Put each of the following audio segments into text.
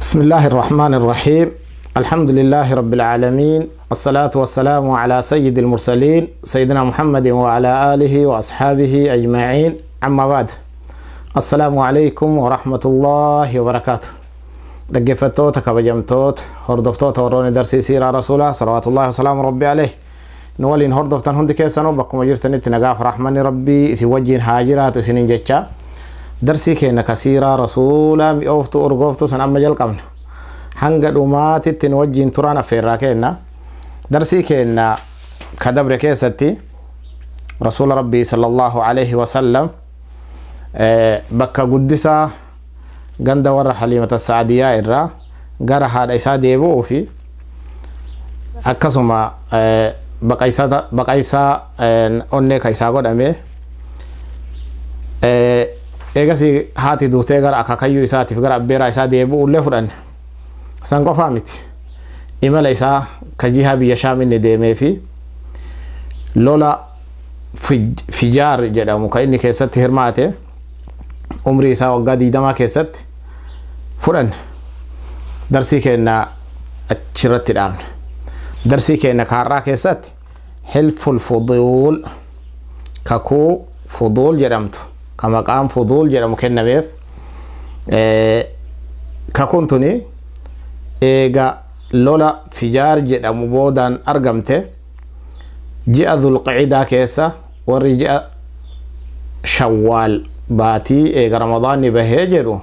بسم الله الرحمن الرحيم. الحمد لله رب العالمين، الصلاة والسلام على سيد المرسلين سيدنا محمد وعلى آله وأصحابه أجمعين. أما بعد، السلام عليكم ورحمة الله وبركاته. dhaggeeffattoota kabajamtoota hordoftoota warroonni darsii siiraa rasuulaa salawaatullahi wasalaamu rabbi alayh nu waliin hordoftan hundi keessanuu bakkuma jirtanitti nagaaf rahmanni rabbii isin wajjiin haa jiraatu isiniin jecha darsii keenya ka siiraa rasuulaa mi'ooftu urgooftu san amma jalqabna hanga dhumaatitti nu wajjiin turaan affeerraa kenna. Darsii keenya ka dabre keessatti rasuula rabbii sallallahu alaihi wasallam bakka guddisaa ganda warra Haliimata Saadiyaa irraa gara haadha isaa deebi'uu fi akkasuma baqaysaa onnee ka isaa godhame eegasii haati duutee gara akaakayyuu isaatiif gara abbeeraa isaa deebi'uullee fudhanne. San qofaa miti, imala isaa ka jihaa biyya Shaam inni deemee fi lola Fijaar jedhamu ka inni keessatti hirmaate umrii isaa waggaa 20 keessatti fudhanne. Darsii keenya achirratti dhaabne. Darsii keenya kaarraa keessatti Hilful Fuduul, kakuu Fuduul jedhamtu ka maqaan Fuduul jedhamu kennameef. Kakuun tuni eega lola Fijaar jedhamu boodaan argamte ji'a Dhulqicidaa keessa, warri ji'a Shawwaal baatii eega Ramadaanni bahee jedhu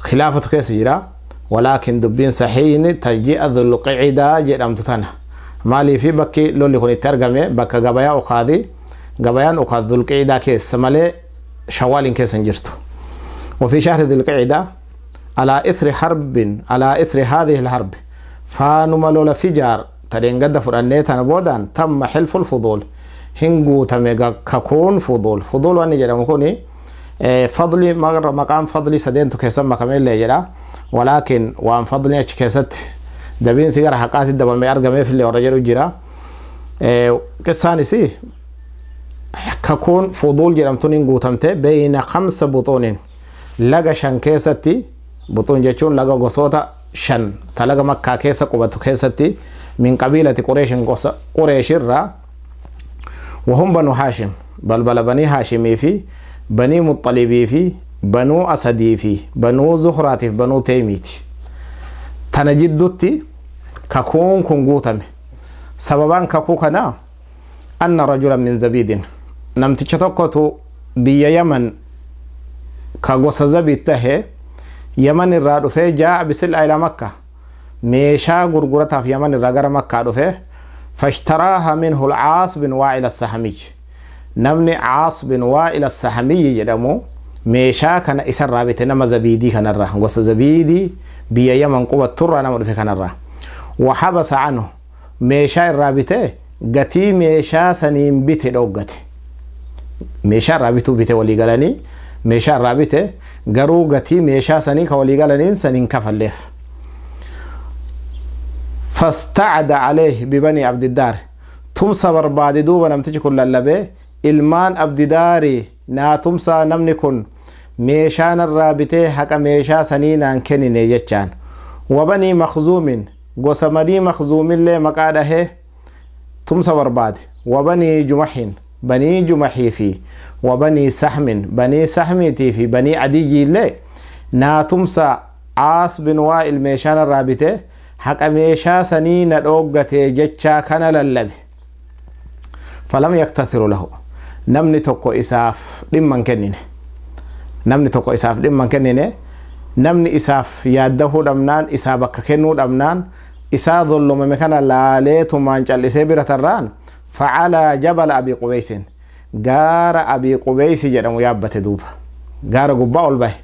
khilaafatu keessa jira, walaakin dubbiin sahiihni ta ji'a Dhulqicidaa jedhamtu tana. Maaliifi bakki lolli kun itti argame bakka gabayaa Ukaadi, gabayaan Ukaad Dhulqicidaa keessa malee Shawwaaliin keessa hin jirtu. وفي شهر ذي القعدة على إثر حرب، على إثر هذه الحرب فانما لولا فجار ترين قد فرأنيتنا بودان تم حلف الفضول هنجو تميغا ككون فضول. فضول واني جرى مكوني فضلي مقام فضلي سدين تكيسن مكمل لي جرى، ولكن وان فضلي اتش دبين سيجار حقات الدبل ما يرقى في اللي ورجلو جرى. كساني سي ككون فضول جرمتون هنجو تمته بين 5 بطون laga 5 keessatti. Buxuun jechuun laga gosoota 5 ta laga Makkaa keessa qubatu keessatti, min qabiilati Qureeshin, gosa Qureeshirraa, wahum Banu Haashim, balbala Banii Haashimii fi Banii Muxalibii fi Banuu Asadii fi Banuu Zuhraatiif Banuu Teemiiti. Tana jiddutti kakuun kun guutame. Sababaan kakuu kanaa anna rajulan min Zabiidin, namticha tokkotu biyya Yaman ka gosa Zabiid tahe Yaman irraa dhufee jaa'a bisil'a ila Makka, meeshaa gurgurataaf Yaman irraa gara Makkaa dhufee, fashtaraaha minhu Alcaas bin Waa'il Assahamiy, namni Caas bin Waa'il Assahamiy jedhamu meeshaa kana isarraa bite, nama Zabiidii kanarraa, gosa Zabiidii biyya Yaman qubatturraa nama dhufe kanarraa. Waxabasa canhu, meeshaa irraa bite, gatii meeshaa saniin bite dhoggate. Meeshaa irraa bituu bite walii galanii meeshaa irraa bite, garuu gatii meeshaa sanii ka walii galaniin saniin kafalleef. Fastacda alayhi bibanii Abdiddaar, tumsa barbaade duuba namtichi kun lallabee ilmaan Abdidaari naa tumsaa, namni kun meeshaa narraa bitee haqa meeshaa sanii naan kennine jechaan. Wabanii Makzuumin, gosa Banii Makzuumillee maqaa dhahee tumsa barbaade. Wabanii Jumahin, Banii Jumahii fi wabanii Saxmin, Banii Saxmiitii fi Banii Adiyyiillee naa tumsa, Caas bin Waa'il meeshaa narraa bitee haqa meeshaa sanii na dhooggatee jechaa kana lallabe. Falam yaktathiru lahu, namni tokko isaaf dhimma hin kennine, namni tokko isaaf dhimma hin kennine. Namni isaaf yaaddahuu dhabnaan, isaa bakka kennuu dhabnaan, isaa zollomame kana laaleetumaan callisee bira tarraan, facalaa jabala Abii Qubeysin, gaara Abii Qubeysi jedhamu yaabbate. Duuba gaara gubbaa ol bahe,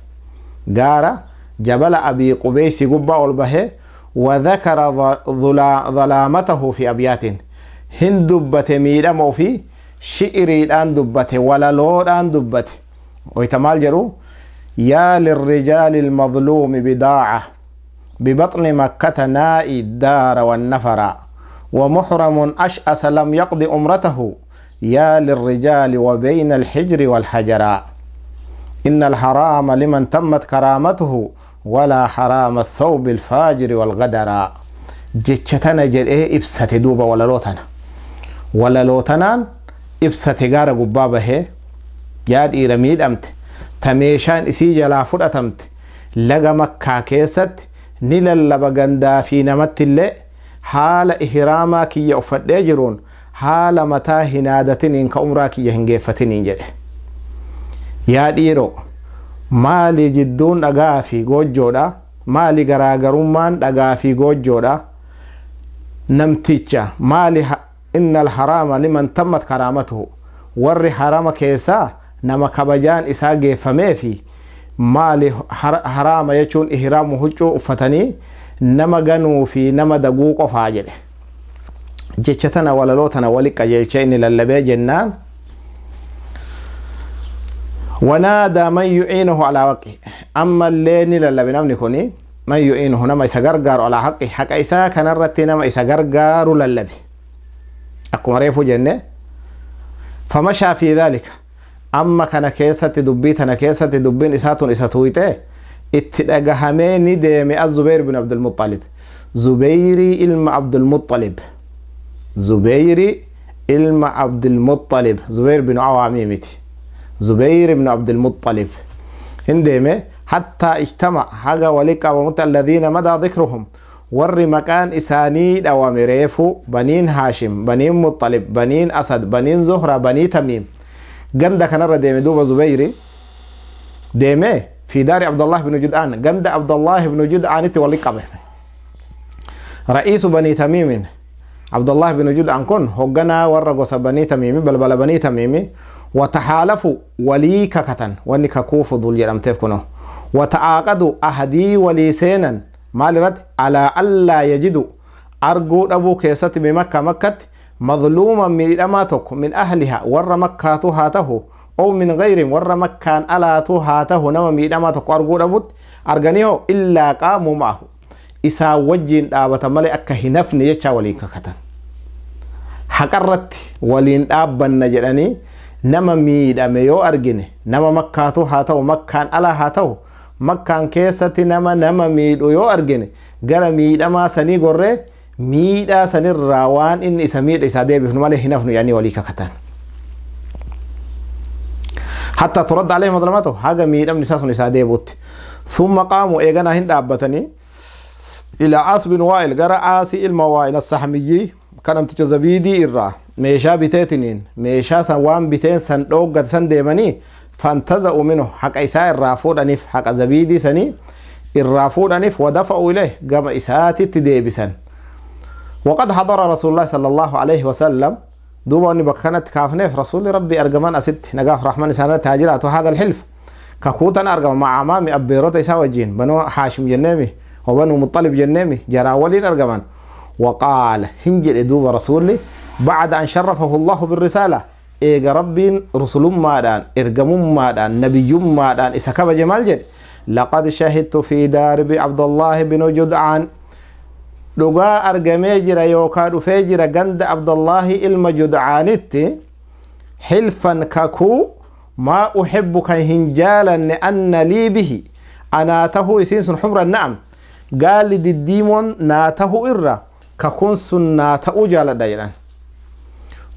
gaara jabala Abii Qubeysi gubbaa ol bahe. وذكر ظلامته في أبيات، hin dubbate miidhama ofii shi'iriidhaan dubbate, walaloodhaan dubbate. Wayta maal jedhu? يا للرجال المظلوم بضاعة ببطن مكة نائي الدار والنفر، ومحرم أشأس لم يقض أمرته، يا للرجال وبين الحجر والحجر، إن الحرام لمن تمت كرامته ولا حرام الثوب الفاجر والغدر. جتشتنا جدئ إبسة دوبا ولا لوتنا ولا لوتنان إبسة غارة قبابة هي ياد إيرميد أمت تميشان إسي جلا فرأتمت لغا مكة كيست نللب غندا في نمت اللي حال إهراما كي يأفد يجرون حال متى هنادتين كأمرا كي يهنجفتين جده. يا ديرو مالي جدون أغافي غوجودا مالي غراغرمان أغافي غوجودا نمتيجا مالي إن الحرام لمن تمت كرامته ور حرام كيسا نما كبجان إسا جيفمي في مالي حرام يجون إهرام هجو فتني نما غنو في نما دقوق فاجده. جتشتنا ولا لوتنا ولك جلشين للبي جنان. ونادى من يعينه على وقه أما اللي للبي نمني كوني من يعينه نما يسغرغر على حقه حق إسا كان الرتي نما يسغرغر للبي أكو مريفو جنة. فمشى في ذلك أما كان كيسة دبيتنا كيسة دبين إساتون إساتويته اتلقهمين ديمي الزبير بن عبد المطلب زبيري إلما عبد المطلب زبيري إلما عبد المطلب زبير بن عواميمتي زبير بن عبد المطلب هندمه حتى اجتمع حاجة ولك ومت الذين مدى ذكرهم ور مكان إساني دوامريفو بنين هاشم بنين مطلب بنين أسد بنين زهرة بني تميم جند كان ديمه دوب زبيري ديمه في دار عبد الله بن جدعان جند عبد الله بن جدعان تولي به رئيس بني تميم عبد الله بن جدعان كن هجنا ورقص بني تميم بلبل بني تميم وتحالفوا ولي ككتن ونككوف ذو الجرم تفكنه وتعاقدوا أهدي ولي سينا مال رد على ألا يجدوا أرجو أبو كيسة بمكة مكة مظلوما من أماتك من أهلها ور مكة هاته أو من غير ور مكان ألا هاته نما من أماتك أرجو أبو أرجنيه إلا قاموا معه إسا وجين آبة ملي أكهنفني يتشا ولي ككتن حقرت ولين أبا نجراني نما ميد أميو أرجني نما مكاتو هاتو مكان ألا هاتو مكان كيسة نما نما ميد أيو أرجني قال ميد أما سني قرة ميد سني الروان إن إسميد إسادي بفنو ماله هنفنو يعني ولي ككتن حتى ترد عليه مظلمته حاجة ميد أم نساس إسادي بوت. ثم قاموا إيجانا هند أبتني إلى عاص بن وائل قرأ عاصي الموائل السحميي كان تجزبيدي إرّا meeshaa biteetiniin meeshaa san waan biteen san dhoggate san deemanii fantaza'u minhu haqa isaa irraa fuudhaniif haqa zabiidii sanii irraa fuudhaniif wadafa'u ilayh gama isaatitti deebisan. وقد حضر رسول الله صلى الله عليه وسلم دوبا أني بكنت كافنيف رسول ربي أرجمان أست نجاف رحمن سنة تاجرات هذا الحلف ككوتن أرجم مع عمامي أبيروت إساوجين بنو حاشم جنامي وبنو مطلب جنامي جراولين أرجمان. وقال هنجل دوب رسولي بعد أن شرفه الله بالرسالة إيجا ربي رسول مادان إرجم مادان نبي مادان إسكاب جمال جد لقد شهدت في دار عبد الله بن جدعان dhugaa argamee jira yookaan dhufee jira ganda Abdullahi ilma Judcaanitti xilfan kakuu maa uhibbu kan hin jaalanne anna lii bihi anaa tahuu isiin sun xumra na'am gaalli diddiimoon naa tahu irra kakuun sun naa ta'uu jaaladha jedhan.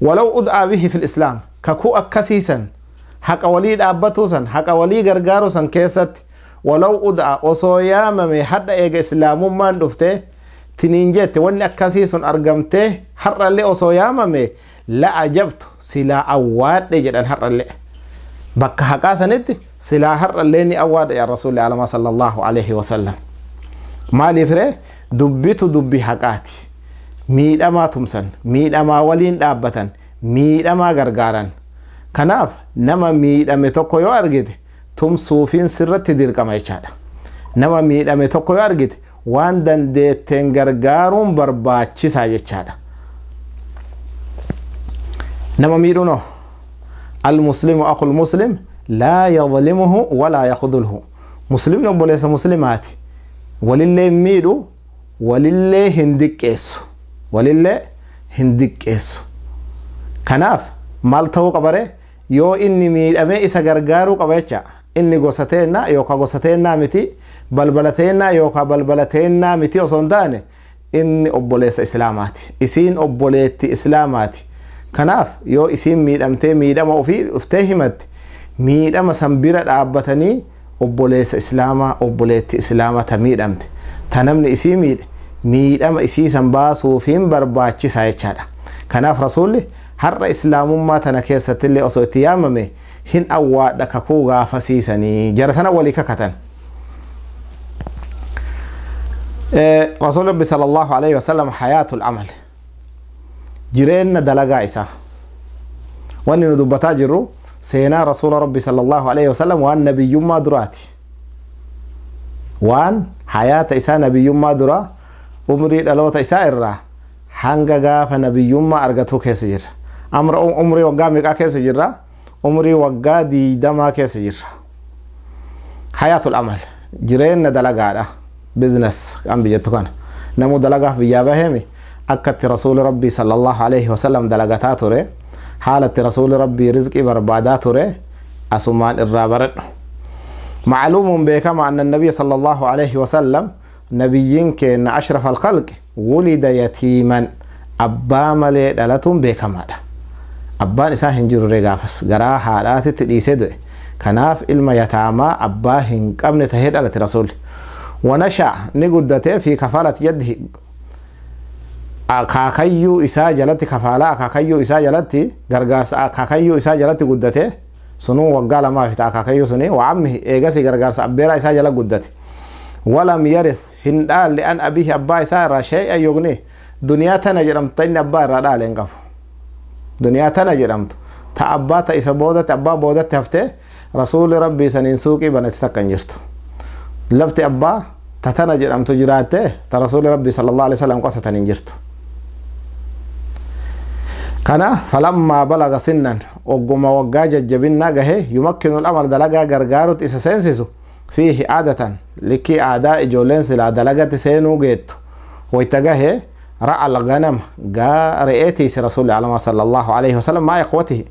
ولو أدعى به في الإسلام ككو أكسيسا حق ولي أبتوسا حق ولي غرغاروسا كيست ولو أدعى أصويا حد إيجا إسلام من دفته تنينجت وان أكسيسا أرقمته حر اللي أصويا ممي لا أجبت سلا أواد جدا حر اللي بك حقاسا نت سلا حر اللي ني أواد يا رسول الله صلى الله عليه وسلم مالي فري دبيت دبي حقاتي miidhamaa tumsan miidhamaa waliin dhaabbatan miidhamaa gargaaran. Kanaaf nama miidhame tokko yoo argite tumsuufiin sirratti dirqama jechaadha. Nama miidhame tokko yoo argite waan dandeetteen gargaaruun barbaachisaa jechaadha. Nama miidhuunoo almuslimu aqul muslim laa yadlimuhu walaa yakdulhu. Muslimni obboleessa muslimaati walillee miidhu walillee hin diqqeessu. Walillee hin diqqeessu. Kanaaf maal ta'uu qabare yoo inni miidhamee isa gargaaruu qaba jecha. Inni gosa teennaa yookaan gosa teennaa miti, balbala teennaa yookaan balbala teennaa miti osoo hin taane inni obboleessa islaamaati. Isiin obboleetti islaamaati. Kanaaf yoo isiin miidhamtee miidhama ofii dhuftee himatte miidhama san bira dhaabbatanii obboleessa islaamaa obboleetti islaamaa ta miidhamte ta namni isii miidhe miidhama isii san baasuufiin barbaachisaa jechaadha. Kanaaf rasuulli har'a islaamummaa tana keessattillee osoo itti yaamame hin awwaadha kakuu gaafasiisanii jara tana walii kakatan. Rasuulli Rabbi sallallahu alaihi wasallam hayaatul amal jireenya dalagaa isaa wanni nu dubbataa jirru seenaa rasuula Rabbi sallallahu alaihi wasallam waan nabiyyummaa duraati. Waan hayaata isaa nabiyyummaa dura umrii dhaloota isaa irraa hanga gaafa nabiyyummaa argatuu keessa jirra. Amra umrii waggaa meeqaa keessa jirra? Umrii waggaa 20 keessa jirra. Hayaatul amal jireenya dalagaadha. Business kan biyyattu kana namuu dalagaaf biyyaa baheemi akkatti rasuuli Rabbii sallallahu alaihi wasallam dalagataa ture haalatti rasuuli Rabbii rizqii barbaadaa ture asumaan irraa baradhu. Macluumuun beekama anna nabiyya sallallahu alaihi wasallam nabiyyiin keenna ashrafa alkhalqi wulida yatiiman abbaa malee dhalatuun beekamaadha. Abbaan isaa hin jiru gaafas garaa haadhaatitti dhiisee du'e. Kanaaf ilma yataamaa abbaa hin qabne tahee dhalate rasuulli. ونشأ نقدته في كفالة يده akaakayyuu isaa jalatti kafaalaa akaakayyuu isaa jalatti gargaarsa akaakayyuu isaa jalatti guddate sunuu waggaa lamaa fi akaakayyuu suni wacammihi eegasi gargaarsa abbeeraa isaa jala guddate walam yarith hin dhaalle an abihi abbaa isaa irraa shay'an yughni duniyaa tana jedhamtu inni abbaa irraa dhaale hin qabu duniyaa tana jedhamtu ta abbaa ta isa boodatti abbaa boodatti haftee rasuulli rabbii saniin suuqii banate takka hin jirtu lafti abbaa ta tana jedhamtu jiraatte ta rasuulli rabbii sallallahu alaihi wasallam qotatan hin jirtu. Kana falammaa balaga sinnan ogguma waggaa jajjabinnaa gahe yumakkinu al-amal dalagaa gargaarutti isa seensisu fiihi aadatan likkii aadaa ijoolleen silaa dalagatti seenuu geettu wayta gahe ra'a al-ganama gaa re'ee tiise rasuulli alama sallallahu alaihi wasallam maa ikhwatihi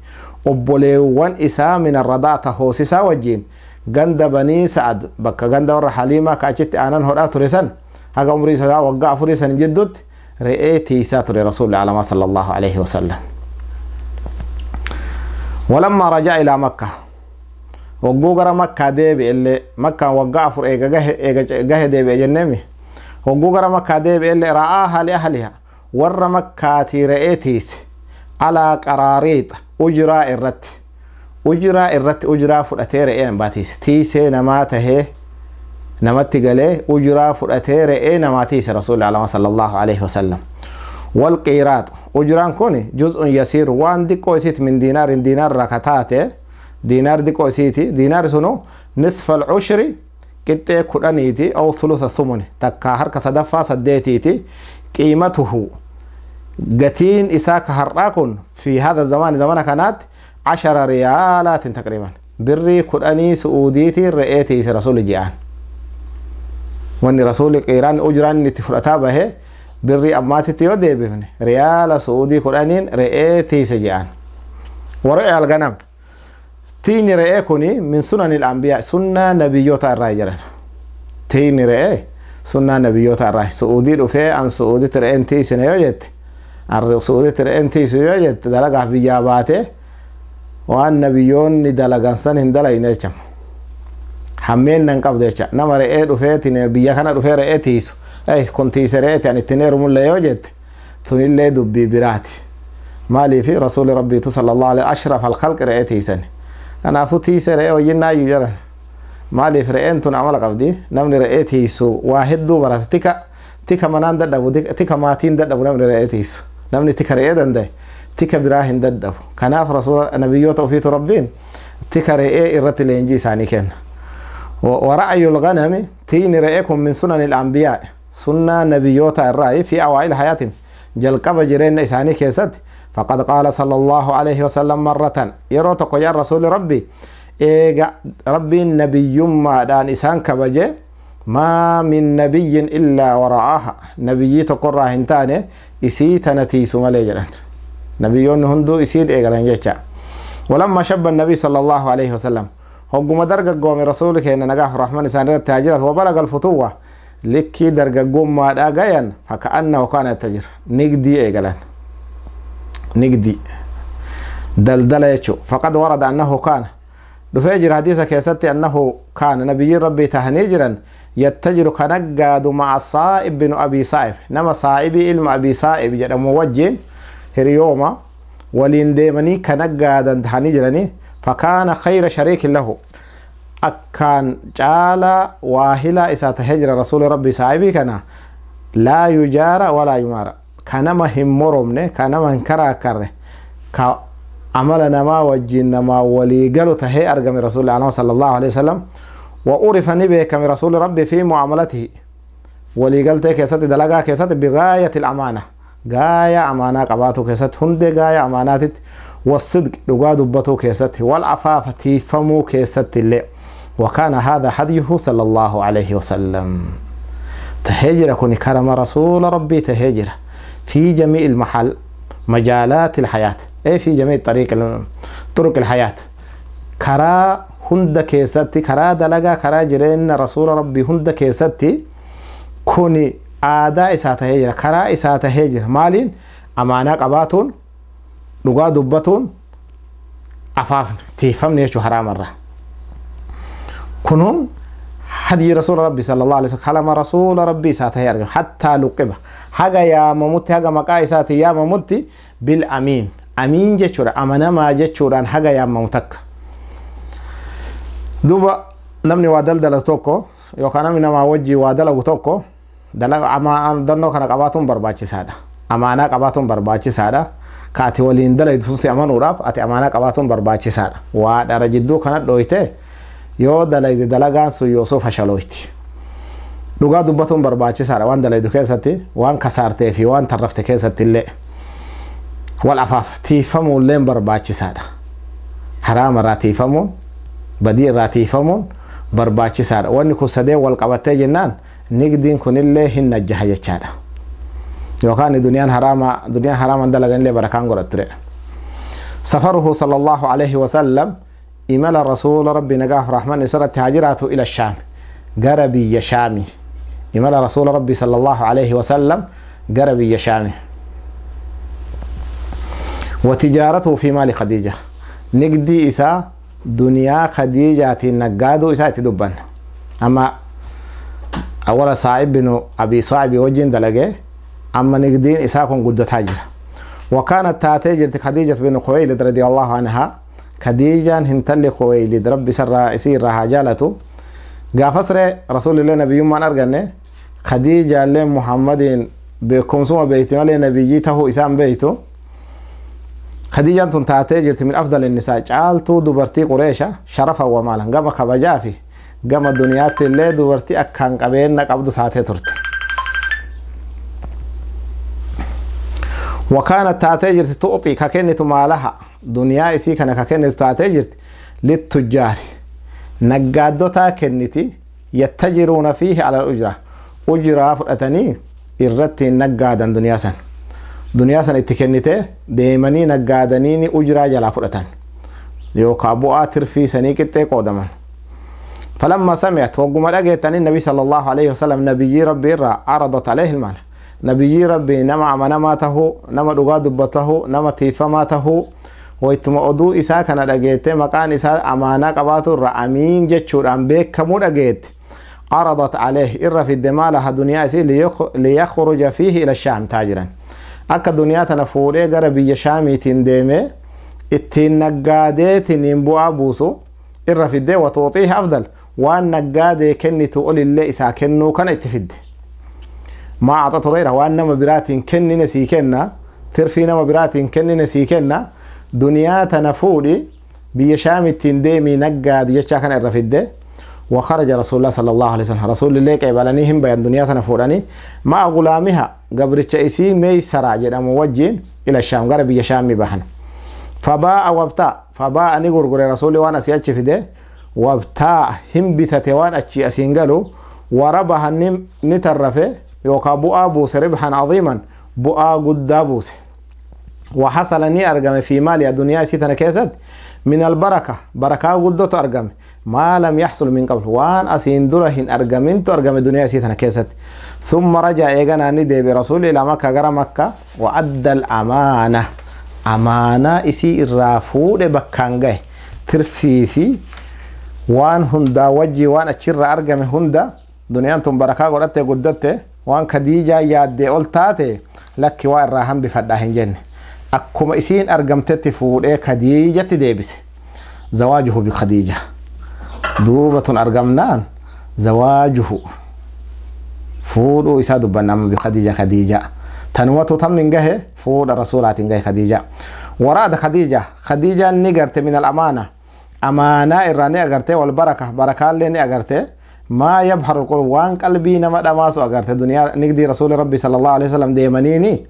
obboleewwan isaa min arradaata hoosisaa wajjiin ganda banii sa'ad bakka ganda warra haliimaa ka achitti aanan hodhaa ture san haga umrii isaa waggaa 4 san jidduutti re'ee tiisaa ture rasuulli alama sallallahu alaihi wasallam. Walammaa rajaa ilaa makka wagguu gara makkaa deebi'e illee makkaan waggaa 4 eega gahe deebi'e jenneemi wagguu gara makkaa deebi'e illee ra'aaha li ahliha warra makkaatii re'ee tiise alaa qaraariixa ujuraa irratti ujuraa fudhatee re'ee namaa tiise tiisee namaa tahee namatti galee ujuraa fudhatee re'ee namaa tiise rasuulli alama sallallahu alaihi wasallam. Walqiiraat ujuraan kun juz'un yasiir waan diqqoo isiiti min diinaarin diinaar irraa kataate diinaar diqqoo isiiti diinaar sunu nisfa alcushri qixxee 10tiiti aw thulutha thumuni takkaa harka sadaffaa 8tiiti qiimatuhu gatiin isaa ka har'aa kun fi hada zamaan zamana kanaatti 10 riyaalaatin taqriiban birrii 10 su'uudiitiin re'ee tiise rasuulli ji'aan. Wanni rasuulli qiiraan ujuraan itti fudhataa bahe birrii ammaatitti yoo deebifne riyaala su'uudii 10 re'ee tiise ji'aan. Wara'e alganam tiini re'ee kuni min sunanil anbiyaa sunnaa nabiyyoota irraa jiran tiini re'ee sunnaa nabiyyoota irraa su'uudii dhufee an su'uuditti re'een tiisine yoo jette an su'uuditti re'een tiisu yoo jette dalagaaf biyyaa baate waan nabiyyoonni dalagan san hin dalayne jechama. Hammeen nan qabdu jecha nama re'ee dhufeetiin biyya kana dhufee re'ee tiisu kun tiise re'eeti an ittiin heerumullee yoo jette tunillee dubbii biraati. Maaliifi rasuulli rabbiitu sallallahu alaihi ashraf alkhalqi re'ee tiisani. Kanaafuu tiise re'ee wayyinnaayyuu jara. Maaliif re'een tun amala qabdi namni re'ee tiisu waa hedduu barata tika manaan dadhabu tika maatiin dadhabu namni re'ee tiisu namni tika re'ee danda'e tika biraa hin dadhabu. Kanaaf rasuula nabiyyoota ofiitu rabbiin tika re'ee irratti leenjii isaanii kenna. ورعي الغنم تين رأيكم من سنن الأنبياء سنة نبيوتا الرأي في أوائل حياتهم جلقب جرين إساني كيست فقد قال صلى الله عليه وسلم مرة يروتك يا رسول ربي إيجا ربي النبي ما دان إسان كبجة ما من نبي إلا ورعاها نبي تقرى هنتاني إسي تنتي سمالي نبيون هندو إسيد إيجا لنجيشا. ولما شب النبي صلى الله عليه وسلم Hogguma dargaggoome rasuulli keenya nagaaf rahman isaan irratti haa jiraatu. Wabalaga alfutuwwa likkii dargaggummaadhaa gayan faka'annahu kaana yattajir nigdii eegalan nigdii daldala jechuu. Faqad warada annahu kaana dhufee jira hadiisa keessatti annahu kaana nabiyyiin rabbii tahanii jiran yattajiru ka naggaadu ma'a saa'ib binu abii saa'ib nama saa'ibii ilma abii saa'ib jedhamu wajjiin hiriyooma waliin deemanii ka naggaadan tahanii jiranii. فكان خير شريك له أكان جعل واهلا إسا تهجر رسول ربي صاحبي كان لا يجار ولا يمار كان ما هم مرمنه كان ما انكر كره كعمل نما وجين نما ولي قالوا تهي أرقم رسول الله صلى الله عليه وسلم. وأعرف نبي كم رسول ربي في معاملته ولي قالت كيست دلقا كيست بغاية الأمانة غاية أمانة قباته كيست هند غاية أمانات والصدق لقاد دبته كيسته والعفاف تيفمو كيست اللي. وكان هذا هديه صلى الله عليه وسلم. تهجر كوني كرم رسول ربي تهجر في جميع المحل مجالات الحياة أي في جميع طرق الحياة كرا هند كيستي كرا دلقا كرا جرين رسول ربي هند كيستي كوني آداء إسا تهجر كرا إسا تهجر مالين أمانة قباتون dhugaa dubbatuun afaafni tiifamni jechuu haraamarra. Kunuun hadii rasuula rabbi sallallahu alaihi wasallam kalama rasuula rabbi isaa tahee argama. Hattaa luqqiba haga yaamamutti haga maqaa isaatiin yaamamutti bil amiin amiin jechuudha amanamaa jechuudhaan haga yaamamu takka. Duuba namni waa daldala tokko yookaan namni namaa wajjii waa dalagu tokko dannoo kana qabaatuun barbaachisaadha. Amaanaa qabaatuun barbaachisaadha. Ka ati waliin dalaydu si amanuudhaaf ati amaanaa qabaatuun barbaachisaadha. Waa dhara jidduu kana dhooyte yoo dalayde dalagaan sun yoosoo fashalooyti. Dhugaa dubbatuun barbaachisaadha waan dalaydu keessatti waan kasaartee fi waan tarrafte keessatti illee. Wal afaaf tiifamuulleen barbaachisaadha. Haraama irraa tiifamuun badii irraa tiifamuun barbaachisaadha. Wanni kun sadee wal qabattee jennaan nigdiin kunillee hin najjaha jechaadha. Yookaan duniyaan haraama duniyaan haraaman dalagan illee barakaan godhatture. Safaruhu sallallahu alaihi wasallam imala rasuula rabbi nagaaf rahman isarratti haa jiraatu ila shaam gara biyya shaami. Imala rasuula rabbi sallallahu alaihi wasallam gara biyya shaami. وتجارته في مال خديجة نقدي إسا دنيا خديجة نقادو إسا تدبن. أما أولا صاحب بن أبي صاحب وجين دلقه أما نقدين إساكم قد تاجر. وكانت تاتجر خديجة بن خويلد رضي الله عنها خديجة هنتلي خويلد ربي سر إسير رها جالته قافصر رسول الله نبي ما أرجنه خديجة لمحمد بكم سوى بيت مال نبيته إسام بيته. خديجة تاتجرت من أفضل النساء جعلت دبرتي قريشة شرفا ومالا قام خبجافي قام دنيات اللي دبرتي أكان قبينك عبدو تاتي ترت. وكانت تاتجرت تعطي ككنت مالها دنيا إسي كان ككنت تاتجرت للتجار نقادوتا كنتي يتجرون فيه على الأجرة أجرة فرأتني إرتي نقادا دنيا سن دنيا سن اتكنته ديمني نقادنيني أجرة جلا فرأتن يوكا بؤا ترفي سنيكتي قودما. فلما سمعت وقم لقيتني النبي صلى الله عليه وسلم نبي ربي عرضت عليه المال نبي ربي نما أمانته نما دغا دبته نما تيفماته ويتما أدو إسا كان دغيته مكان إسا أمانة قباتو رأمين جچودان بكمو دغيت عرضت عليه إر في الدماء لها دنيا إسي ليخرج فيه إلى الشام تاجرا أكا دنيا تنفوري غربي شامي تندمي اتين نقادي نبوا بوسو إر في الدي وتعطيه أفضل وان نقادي كني تقول اللي إسا كنو كان اتفد ما أعطته غيره وان نما براتين كني نسيكنا ترفي نما براتين كني نسيكنا دنيا تنفوري بيشام تندمي نقاد يشا كان إر في الدي. وخرج رسول الله صلى الله عليه وسلم رسول الله قبلنيهم بيان دنيا تنفورني مع غلامها قبرتش إسي ميسرة جدام وجين إلى الشام غرب يشام بحن. فباء وابتاع فباء نغرغر رسول وانا سيأتش في ده وابتاع هم بتتوان أتشي أسينغلو وربها نترفه يوكا بؤا بوس ربحا عظيما بؤا قد بوس. وحصل ني أرقم في مالي الدنيا سيتنا كيست من البركة بركة قد أرقم ما لم يحصل من قبل وان أسين درهن أرجمنت أرجم الدنيا سيتنا كيست ثم رجع إيجانا ندي برسول إلى مكة غير مكة وأدى الأمانة أمانة إسي الرافود بكانجه ترفي في وان هندا وجي وان أشر أرجم هندا دنيا أنتم بركة قرأت قدرت وان خديجة يادي قلتاتي لك وان راهم بفداهن جن أكما إسين أرجمت تفود خديجة تدبس زواجه بخديجة دوبة أرجمنان زواجه فودو إسادو بنام بخديجة خديجة تنوتو تم من جه فود رسولات جه خديجة وراد خديجة خديجة نجرت من الأمانة أمانة إراني أجرت والبركة بركة اللي أجرت ما يبحر القلب وان قلبي نما دماسو أجرت دنيا نقدي رسول ربي صلى الله عليه وسلم ديمنيني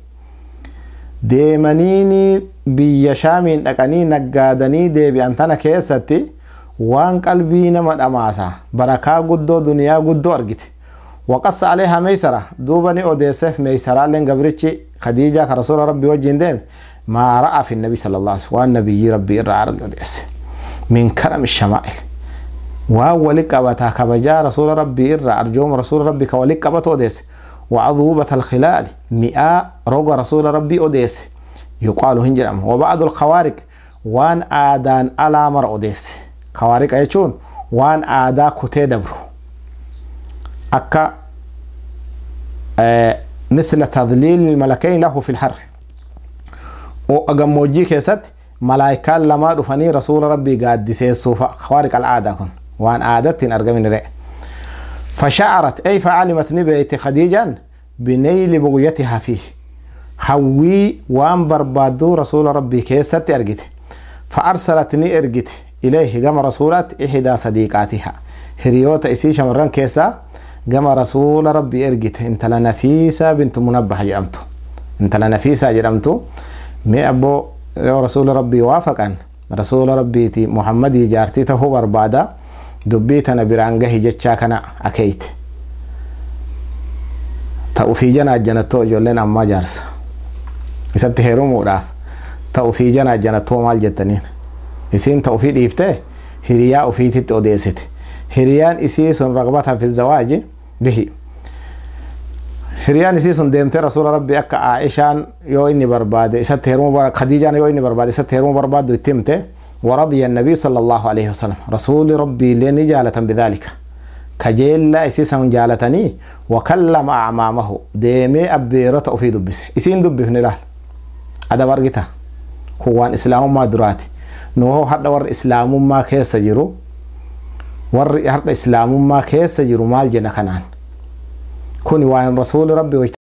ديمنيني بيشامين أكني نجادني دي بأنتنا كيستي وان قلبي نما دماسا بركة قدو دنيا قدو أرجت وقص عليها ميسرة دوبني أوديسف ميسرة لين قبرتشي خديجة كرسول ربي وجه ديم ما رأى في النبي صلى الله عليه وسلم والنبي ربي رأى أوديس من كرم الشمائل وولك أبتا كبجا رسول ربي إرى أرجوم رسول ربي كولك أبت أوديس وعذوبة الخلال مئة رجع رسول ربي أوديس يقال هنجرم وبعض الخوارق وان آدان على مر أوديس خوارق أيشون وان آدا كتدبرو أكا مثل تذليل الملكين له في الحر وأجموجي كيست ملايكة لما دفني رسول ربي قاد سيسوف خوارق العادة كن وان عادتين أرجمين رأي فشعرت أي فعلمت نبيت خديجة بنيل بغيتها فيه حوي وان بربادو رسول ربي كيست أرجته فأرسلتني أرجت إليه جم رسولات إحدى صديقاتها هريوتا إسي شمران كيسا جم رسول ربي إرجت انت لنفيسة بنت منبه جرمتو انت لنفيسة جرمتو مي أبو يا رسول ربي وافقا رسول ربي تي محمد جارتي تهو بربادا دبيتنا برانجه جتشا كنا أكيت تأوفي جنا جنتو جولين أما جارس إسات هيرومو راف تأوفي جنا جنتو مال جتنين إسين تأوفي ديفته هريا أوفي توديست هريان إسيسون رغبتها في الزواج به هريان إسيسون ديمت رسول ربي أكا عائشان يو إني برباد إسات هيرومو بر خديجة يو إني برباد إسات هيرومو برباد يتمته ورضي النبي صلى الله عليه وسلم رسول ربي لين جالة بذلك كجيل إسيسون جالتني وكلم أعمامه ديمي أبيرة أفي دبسه إسين دبه نلال هذا برجته هو إسلام ما دراتي نوه هذا ور إسلام ما كيس جرو ور هذا إسلام ما كيس جرو مال جنة كنان كوني وان رسول ربي